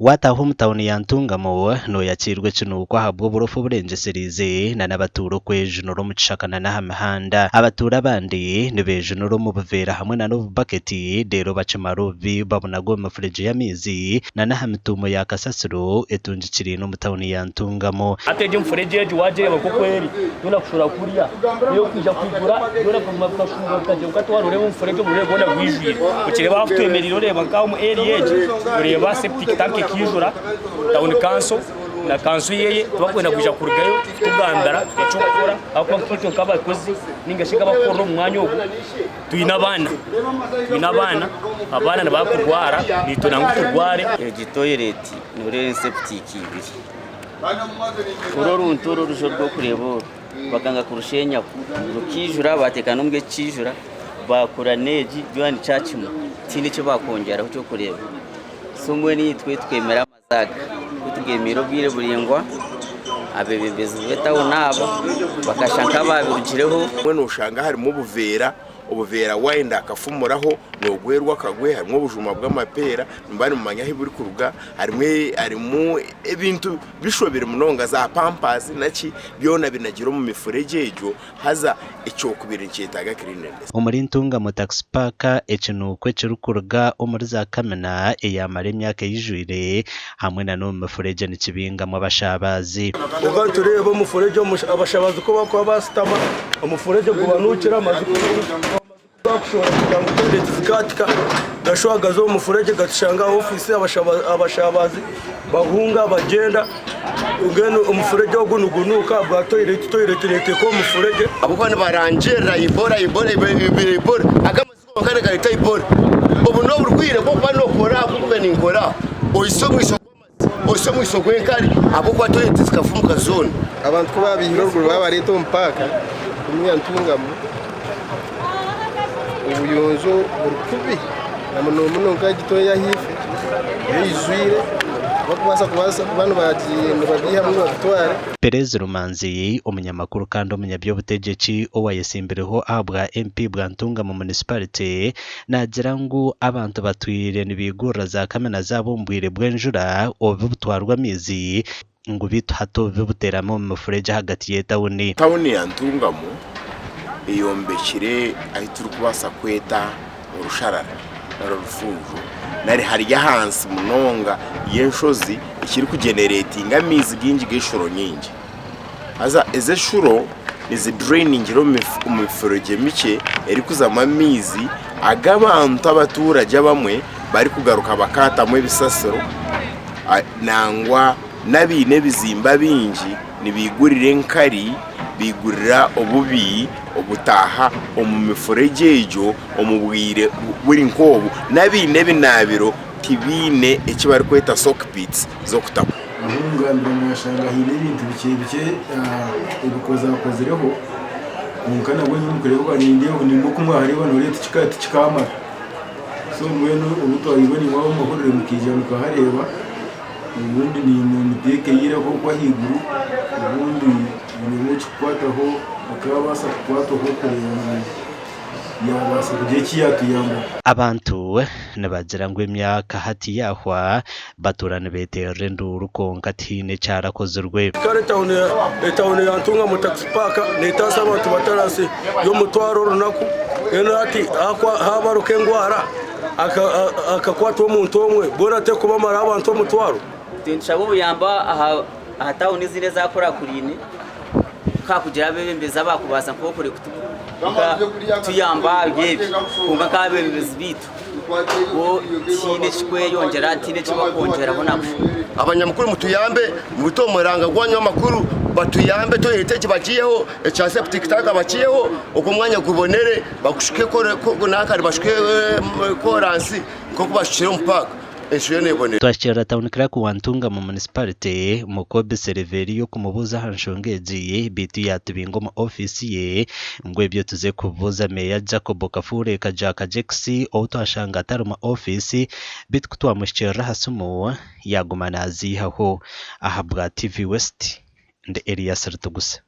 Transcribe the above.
Waataaha omu tauni ya Ntungamo, nooyakiirwa ekinuuko ahabw'oburofa oburengyesereize n'abatuura okwejunura omu kishaka n'aha mihanda. Abatuura abandi nibeejunura omu buveera hamwe n'obubaketi reero bakimara obubi babunaga omu mifuregye y'amaizi n'aha mituumo ya kasasiro etungikiriine omu tauni ya Ntungamo. Hati egi emifuregye egi waagireeba nk'oku eri, yoona kushora kuriya, n'ey'okwija kwigura byona bikaguma bikashuuma bikagyenda bikatwara oreeba omufuregye omurire gwona gwijwire. Okireeba ahu twemereire oreeba nk'aha omu area egi, oreeba septic tank ekaijura, town council na kanso yeye tibakwenda kwija kurugayo kutugambira eky'okukora ahabw'okuba nk'itwe nk'abakozi ninga shi nk'abakukorera omu mwanya ogu twine abaana, twine abaana, abaana nibakurwara naitwe nangwa turware. Egi toilet noreeba ni septic ibiri. Oru oruntu oru oruju oru orikureeba oru bakanga kurushenyaho rukaijura bateeka n'omu eki kiijura baakora n'egi byona nikya kimwe tihaine eki baakwongyeraho ky'okureeba. So mbwenu itwe twemera amazi aga ku tugemeire obwire buraingwa abeebembezi b'etawuni abo bakashusha nk'abaabirugireho. Mbwenu noshanga harimu obuveera Obuveera waayenda akafumuraho noogwerwa akagwe, harimu obujuma bw'amapeera nimuba nimumanya ahu burikuruga, harimu harimu ebintu bishobire munonga za pampasi naki byona binagire omu mifuregye egyo haza ekyokubire nikyetaaga cleanliness. Omuri Ntungamo Taxi Park, ekinuuko ekirikuruga omuri za kamina eyaamara emyaka eijwire hamwe na n'omu mifuregye nikibingamu abashabazi. Kwonka nitureeba omufuregye abashabazi ku barikuba bashutama omufuregye gubanuukire amaju gakushora kugira ngu toyireti zikaatika gashuba gaza omu mufuregye gatushanga aha ofiisi abashabazi bahunga bagyenda mbwenu omufuregye ogu nigunuuka ahabwa toyireti, toyireti neeteekwa omu mufuregye. Ahabw'okuba nibarangirira Ebola, Ebola, Ebola, aga amazima Kwonka nigareeta Ebola. Obu n'oburwaire bw'okuba nookora aha kuba ninkora aha, oise omwisho gw'amazima, oise omwisho gw'enkari ahabw'okuba toyireti zikafumuka zoona. Abantu ku baabaihire oruguru baabareeta omu paaka omu Ntungamo, obuyonjo buri kubi na muno muno nka gitoyi ahaifo eijwire abarikubaasa kuba nibabiihamu babitware. Perez Rumanzi, omunyamakuru kandi omunyaby'obutegyeki owayesimbireho ahabwa MP bwa Ntungamo Munisiparite, naagira ngu abantu batwire nibaigurira za kamina zaabo omu bwire bw'enjura obu butwarwa amaizi ngu beitu hati obubi buteerami omu mifuregye ahagati y'etawuni. Tawuni ya Ntungamo eyombekire ahu turikubaasa kweta orusharara nari orufunjo nari hari ahansi munonga y'enshozi ekirikugeneretinga amaizi gaingi g'eshuro nyingi. Haza ezi eshuro nizidureyiningira omu mifuregye mikye erikuzamu amaizi agu abantu abaturage abamwe barikugaruka bakaatamu ebisasiro nangwa n'abaine ebizimbe bingi nibaigurira enkari, baigurira obubi obutaaha omu mifuregye egyo omu bwire buri nk'obu. N'abaine ebinaabiro tibaine eki barikweta soak pits z'okutamu. Ahu ngambire nashanga haine ebintu bikye bikye ebikozakozireho kwonka nabwo nyowe omu kureeba nindeeba naimwe oku mwahareeba nooreeba tikikamara so mbwenu obu twahairwe naimwe ab'amahurire mukaija mukahareeba obundi naimwe muteekeireho okwo ahaiguru obundi buri omwe ekikukwataho akaabaasa kukwatwaho kureeba ngu yaabaasa kugira eki yaatuyambaho. Abantu nibagira ngu emyaka hati yaahwa batuura nibeeterera enduuru kwonka tihaine ekyarakozirwe. Kare etawuni ya Ntungamo Taxi Park netaasa abantu batari ahansi y'omutwaro orunaku mbwenu hati habaruka endwara akakwatwa omuntu omwe boona tekubamaraho abantu omutwaro. Nitushaba obuyambi aha tawuni ezindi ezakurakuraine kuhakugira abebembezi abakubaasa nk'okure kutuyamba aha by'ebi kwonka nk'abebembezi baitu bo tihaine ekikweyongyera tihaine eki bakwongyeraho nabwo. Abanyamakuru mutuyambe mubite omu muranga gwanyu amakuru batuyambe toyireti egi bagiiheho ekya septic tank bakiiheho ogwo omwanya gubonere bagushuke nankani bashuke koransi nkoku bashukire omu paaka ensi yoona ebonere. Twasherura Town Clerk wa Ntungamo Municipality, Mukobi Sereveriyo kumubuuza aha nshonga egi beitu yaatubinga omu ofiisi ye ngu ebyo tuze kubibuuza Meeya Jacob Kafuure Kajaaka Jakes ou twashanga atari mu ofiisi beitu ku twamuhikiirira aha simu yaaguma naaziihaho. Ahabwa TV West, ndi Elias Rutigusa.